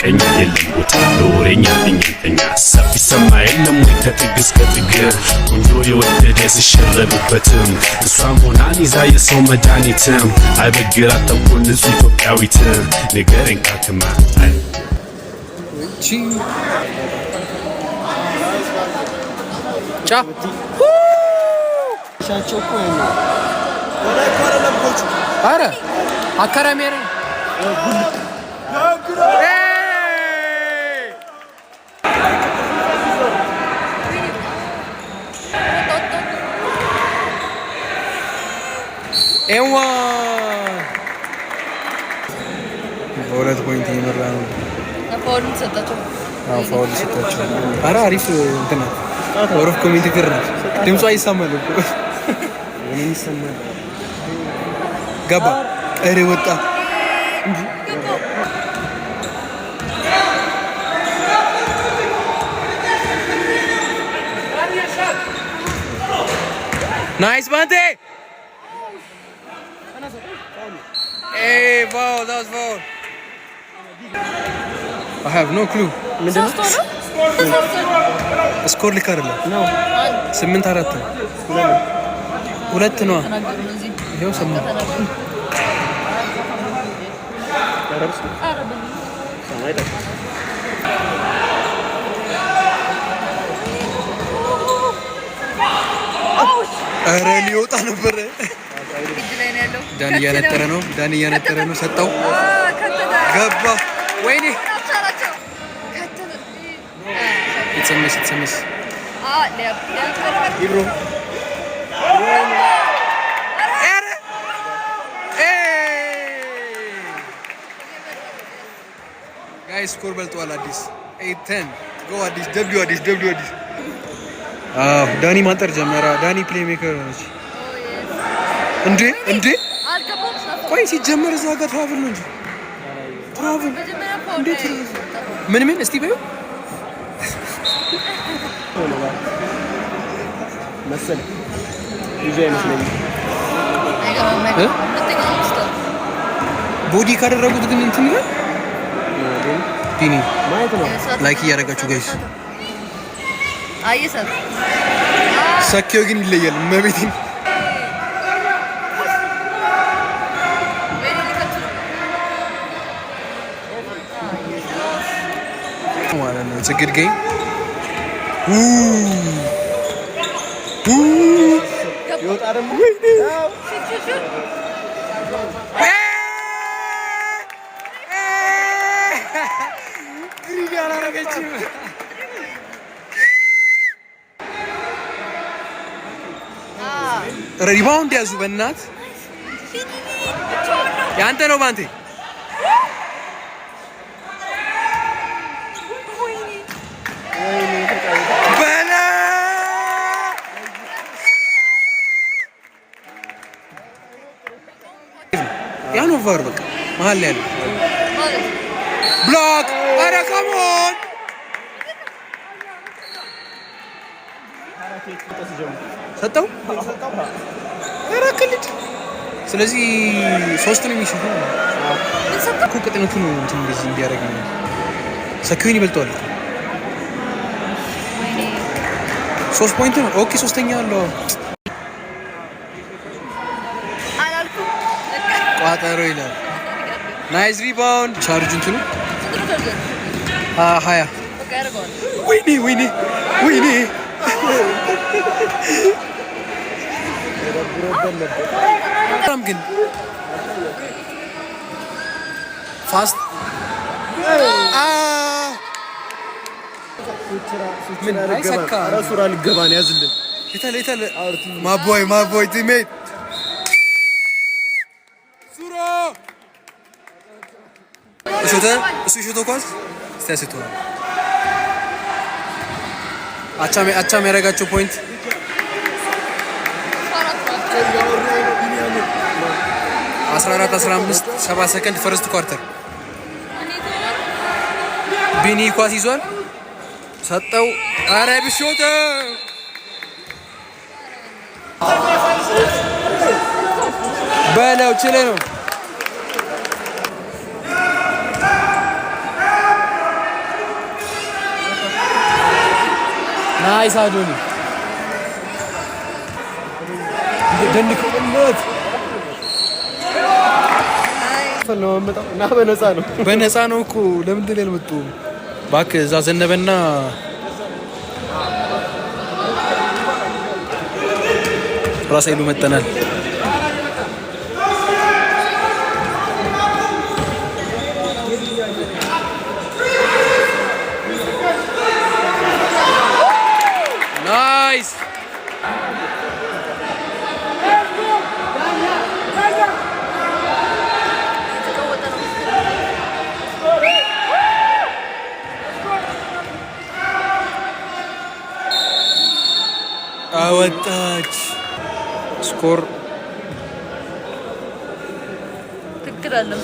ለምቀኛ የለም ቦታ ለወሬኛ፣ እኛንተኛ ሀሳብ ይሰማ የለም ወይ ከጥግ እስከ ጥግ፣ ቆንጆ የወደደ ሲሸረብበትም፣ እሷም ሆናን ይዛ የሰው መድኃኒትም፣ አይበግራት ተንኮል ንጹህ ኢትዮጵያዊት፣ ንገረኝ ካልክማ። ቺ ጫ ሻቸው እኮ ነው። አረ አካራሚ ኧረ ኤይ! ኤዋ በ2 point እየመራ ነው። Foul ሰጣቸው። አዎ፣ foul ሰጣቸው። አረ አሪፍ እንትን ናት። ኦሮፍ commentator ናት። ድምጿ ይሰማል እኮ። እኔም ይሰማል። ገባ። ኧረ ወጣ። Nice ባንቴ። Hey, foul, that was foul. I have no clue. ሶስት ሆነ። Score ልክ አይደለም። ነው። 8-4 ነው። ሁለት ነዋ። ተናገሩ እዚህ። ይኸው 8። ተናገሩ። ኧረ ሰማይ ጠቀስ። ኧረ ሊወጣ ነበረ። እጅ ላይ ነው ያለው። ዳን እያነጠረ ነው። ዳን እያነጠረ ነው። ሰጠው። ከተተ። ገባ። ወይኔ። ናቸው ናቸው። ከተተ። የተሰመስ የተሰመስ። ሊያብ ኢብሮ። ኧረ ኤ guys፣ score በልጠዋል። አዲስ 8-10። Go አዲስ W፣ አዲስ W፣ አዲስ። አዎ፣ ዳኒ ማንጠር ጀመረ። ዳኒ playmaker ነች። እንዴ እንዴ! አልገባም። ቆይ፣ ሲጀመር እዛ ጋር travel ነው እንጂ travel መጀመሪያ foul እንዴት ምን ምን እስቲ በይው። መሰለኝ ይዞ አይመስለኝም። አይገባም። እ? ሁለተኛው ስቷል። Body ካደረጉት ግን እንትን ይላል ቢኒ። ማየት ነው። Like እያደረጋችሁ guys። አየሰት። ሰኪዮ ግን ይለያል። መቤቴን። ወይኔ ሊከቱ ነው። ማለት ነው። It's a good game. ይወጣ ደግሞ። Shoot, shoot, shoot. Greedy አላረገችም። Rebound ያዙ በእናት። ያንተ ነው ባንቴ። ወይኔ። በለ። ያ ነው VAR፣ በቃ መሀል ላይ ያለው። ማለት Block። ኧረ come on፣ ሰጠው። ኧረ ክልድ። ስለዚህ ሶስት ነው የሚሽቱ። ምን ሰጠው? እኮ ቅጥነቱ ነው እንትን እንደዚህ እንዲያደርግ ነው። ሰኪውን ይበልጠዋል እኮ። ወይኔ። 3 point ነው። Okay፣ ሶስተኛ አለው። አላልኩም። ቋጠሮ ይላል። Nice rebound። Charge እንትኑ ስንት ነው ቻርጀር? 20። በቃ ያደርገዋል። ወይኔ ወይኔ ወይኔ! በጣም ግን fast ምን አይሰካ። ሱራ ልገባ ነው፣ ያዝልን። የታለ የታለ? My boy, my boy, teammate ሱራ እሾተ እሱ ሾተ ኳስ እስቲ ያስተዋል። አቻ አቻ የሚያደርጋቸው point 14 15 7 ሰከንድ first quarter። ቢኒ ኳስ ይዟል። ሰጠው። አረ ብሾተ። በለው ችለ ነው። Nice አዶኒ ደንከው በእናትህ። እና በነፃ ነው። በነፃ ነው እኮ፣ ለምንድን ነው ያልመጡም? እባክህ እዛ ዘነበና ራስ ኃይሉ መጠናል። Nice. የተቀወጠ ነው። አወጣች። Score ትክክል አለም።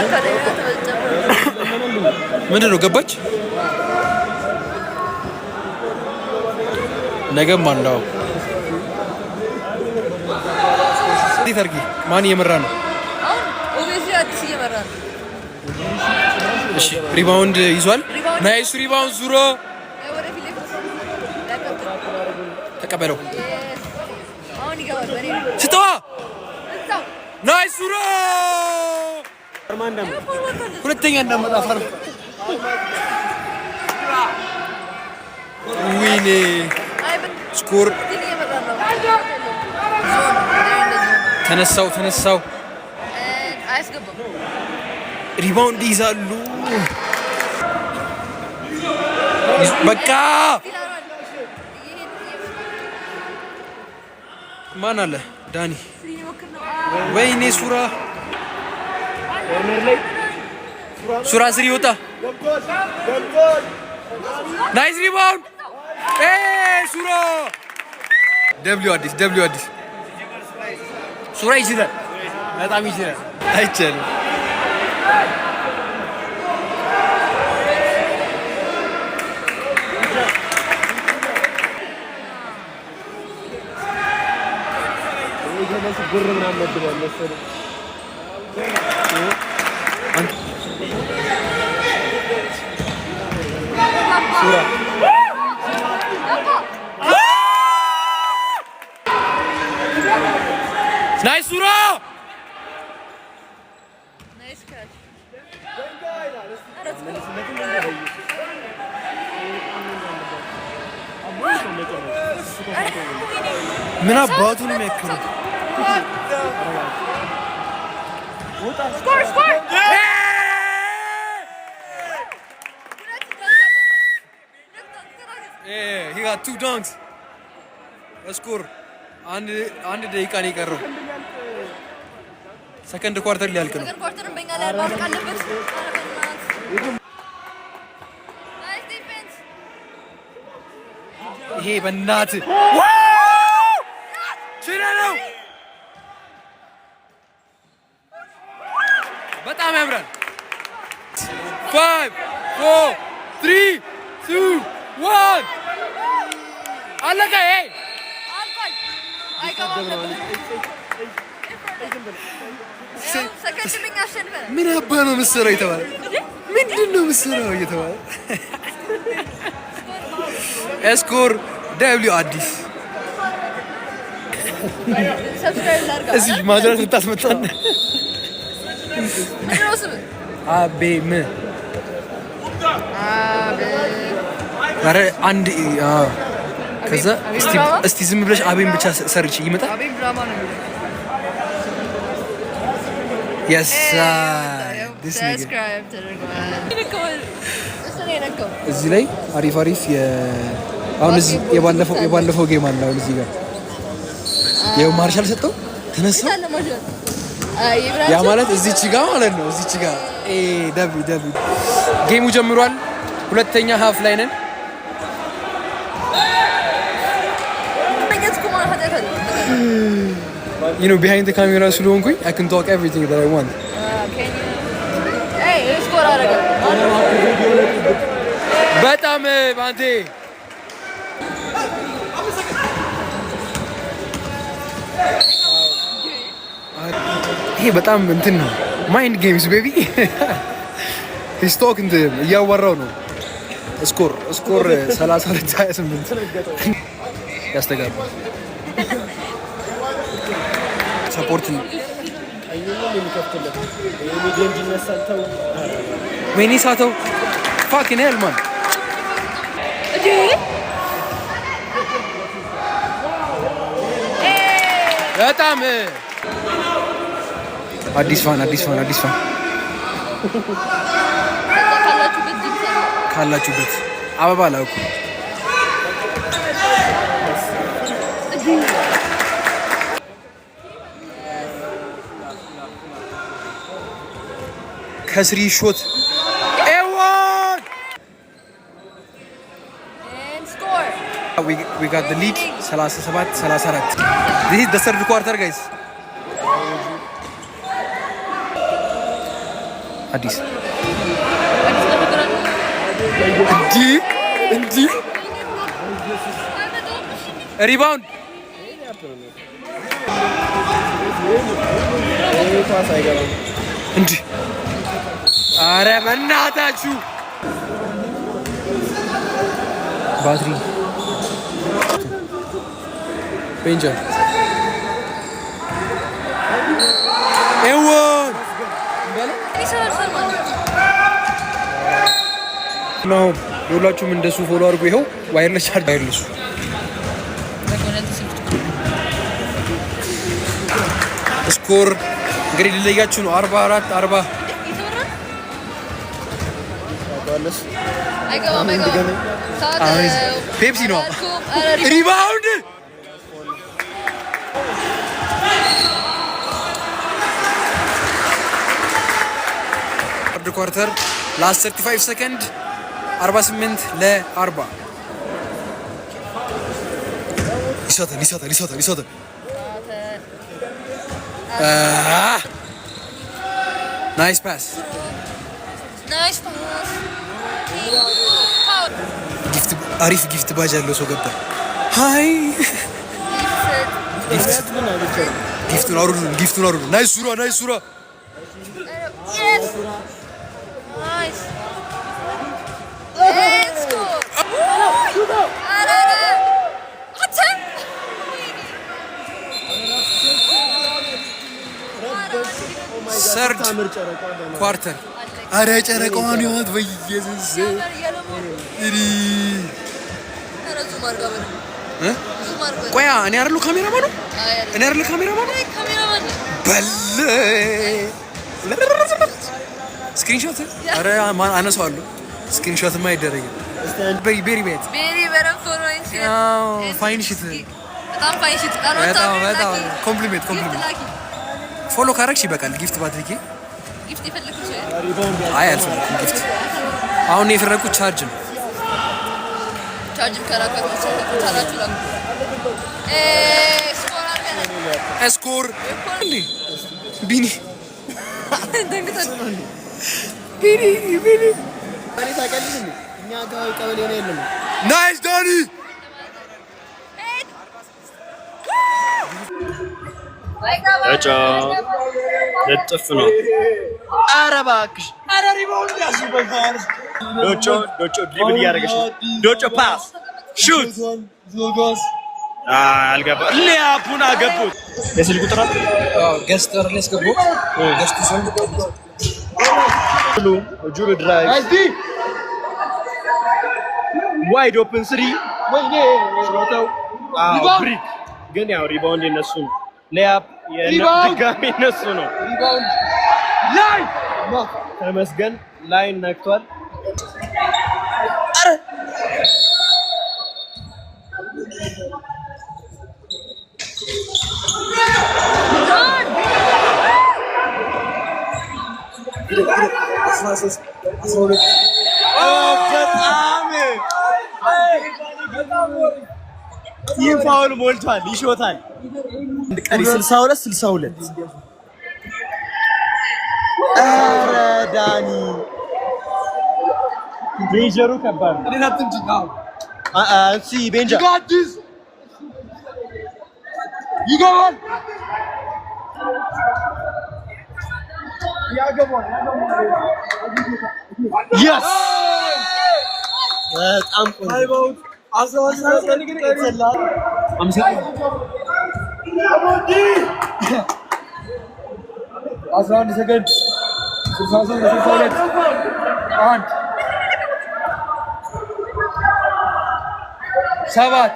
አካዳሚ ተጨምሮ ምንድን ነው ገባች? ነገም አለው። እንዴት አድርጊ? ማን እየመራ ነው? አሁን obviously አዲስ እየመራ ነው። እሺ rebound ይዟል። Rebound። Nice rebound ዙሮ ወደፊት ለፊት ያቀብል። ተቀበለው። Yes. አሁን ይገባል። በኔ ነው። ስጠዋ። እዛው። Nice ዙሮ። ሁለተኛ እንዳመጣ ፈር ወይኔ። አይ Score ግን እየመራ ነው። ዞን እንደዚህ ተነሳው ተነሳው። አያስገባም። Rebound ይይዛሉ። በቃ እየሄድ ማን አለ? ዳኒ። Three ሊሞክር ነው። ወይኔ ሱራ። Corner ላይ። ሱራ three ወጣ። ገብቷል፣ ገብቷል። Nice rebound ሱራ። W አዲስ፣ W አዲስ። ሱራ ይችላል፣ በጣም ይችላል። አይቻልም። ጀለስ ብር ምናምን መድቧል መሰለኝ። አንተ ሱራ። Nice ሱራ። Nice catch. ምን አባቱ ነው የሚያክለው? Score, score! ሁለት dunk አለ። ሁለት dunk ተናገር። He got two dunks. Score አንድ አንድ ደቂቃ ነው የቀረው። Second quarter ሊያልቅ ነው። Second quarter ን በእኛ ላይ ማለቅ አለበት። ኧረ በእናትህ። Nice defense. ይሄ በእናት ችለ ነው። በጣም ያምራል። 5, 4, 3, 2, 1 አለቀ። ይሄ አልቋል። አይገባም ነበር። ይኸው ሰከንድ እኛ አሸንፈናል። ምን አባ ነው የምትሰራው የተባለ፣ ምንድን ነው የምትሰራው እየተባለ። Score W አዲስ። Subscribe ላድርገው። እዚህ ማጅራት ልታስመጣን። ምንድን ነው ስምህ? አቤም። ኧረ አንድ አዎ። ከዛ እስቲ እስቲ ዝም ብለሽ አቤም ብቻ search ይመጣል። አቤም ድራማ ነው የሚለው። Yes. This nigga. Subscribe ተደርጓል። እሱ ነው የነካው። እዚህ ላይ አሪፍ አሪፍ አሁን እዚህ የባለፈው game አለ። አሁን እዚህ ጋር ይኸው ማርሻል ሰጠው ተነሳው። የት አለ ማርሻል? አይ ያ ማለት እዚች ጋ ማለት ነው። እዚች ጋ ኤ W W game ኡ ጀምሯል። ሁለተኛ half ላይ ነን። መመኘት እኮ ማለት ኃጢአት አይደለም። Behind camera ስለሆንኩኝ I can talk everything that I want. አይ score አደረገ። በጣም ባንቴ። ይሄ በጣም እንትን ነው። Mind games, baby. He's talking to him፣ እያወራው ነው። Score 32 28 ያስተጋባል። Support ቀኙን የሚከፍትለት የሚገንጅ ይነሳል። ተው። ወይኔ ሳተው። Fucking hell, man. እንዴ! በጣም አዲስ fan፣ አዲስ fan፣ አዲስ fan። ከዛ ካላችሁበት ድምፅ አለ። ካላችሁበት አበባ ላኩ። እንዴ! ከ three shot ኤዋን። And score. We got the lead, 37 34. This is the third quarter, guys. አዲስ። አዲስ ለመገናኘት። እንዲህ እንዲህ rebound። ይሄ ኳስ አይገባም። እንዲህ፣ አረ በእናታችሁ፣ ባትሪ ቤንጃ ኤዋን። ይሰበርሰል ማለት ነው። የሁላችሁም እንደሱ follow አድርጉ። ይኸው wireless charge wireless ኡ score እንግዲህ ሊለያችሁ ነው። 44 40። እየተወራ ነው? ታውቀዋለህ? አይገባም፣ አይገባም። ሳተው። ፔፕሲ ነው። አላልኩም። ኧረ Rebound። Third quarter, last 35 ሰከንድ፣ 48 ለ40። ይሳታል፣ ይሳታል፣ ይሳታል፣ ይሳታል። Nice pass. Nice pass. Gift፣ አሪፍ gift ባጅ ያለው ሰው ገባ። Hi, gift፣ gift ኡን አውርዱ፣ gift ኡን አውርዱ። Nice ሱራ፣ nice ሱራ። Yes. Nice. And score. ኧረ ኧረ አንተ! Third quarter። አረ ጨረቃዋን ይወት በኢየሱስ። ሲያምር የለሞ። እሪ። ኧረ zoom አድርጋ በለው። እ? Zoom አድርጋ በለው። ቆያ፣ እኔ አይደለሁ ካሜራማኑ? አይ አይደለም። እኔ አይደለሁ ካሜራማኑ? ካሜራማን ነህ። በል screenshot፣ አረ አነሳዋለሁ። Screenshot ማ አይደረግም። Very very ቤት። Very በደንብ follow and share. አዎ፣ And Fine shit. በጣም fine shit። በጣም በጣም compliment, compliment. ላኪ። Follow ካረግሽ ይበቃል። Gift ባትልኪ። Gift የፈለግኩት ሰው የለም። አይ አልፈለኩም gift። አሁን የፈለኩት charge ነው። ቻርጅም ከላካችሁ ካላችሁ ላኩ። Score አድርገናል። Score እንዴ ቢኒ! ደንግጠን። ቢኒ፣ ቢኒ! እኔ ታውቂያለሽ እንዴ? እኛ አካባቢ ቀበሌ ነው የለም። Nice ዳኒ። ሄድ። ጫ ልጥፍ ነው። ኧረ እባክሽ። ዶጮ፣ ዶጮ dribble እያደረገች ነው። ዶጮ pass, shoot፣ አልገባ። Layup ኡን አገቡት። የስልክ ቁጥር አለ? Guest አይደል ያስገባው? Guest ኡ ሰው። ጁሉ drive, wide open three ሮተው Brick ግን ያው rebound የነሱ ነው። Layup ድጋሚ የነሱ ነው። ተመስገን line ነክቷል። በጣም ይህ foul ሞልቷል፣ ይሾታል። ቀሪ 62 62። ኧረ ዳኒ! Pressure ኡ ከባድ ነው። እሲ ቤንጃ። ይገባል። Yes. በጣም ቆንጆ። 11 ሰከንድ፣ 63፣ 62፣ አንድ፣ 7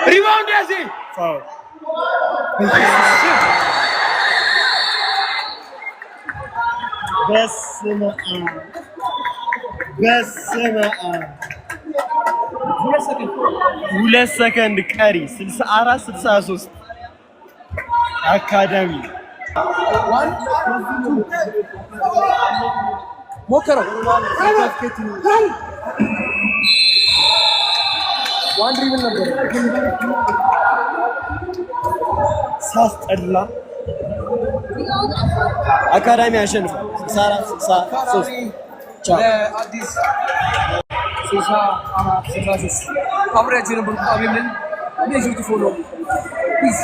rebound ያዜ። በስመ አብ፣ በስመ አብ። 2 ሰከንድ ቀሪ፣ 64-63 አካዳሚ። ሞከረው። One dribble ነበር። ሳስጠላ። አካዳሚ አሸንፏል 64-63። ቻው። ለአዲስ 64-63። አብሬያችሁ የነበርኩት አቤል ነኝ። Make sure to follow. Peace.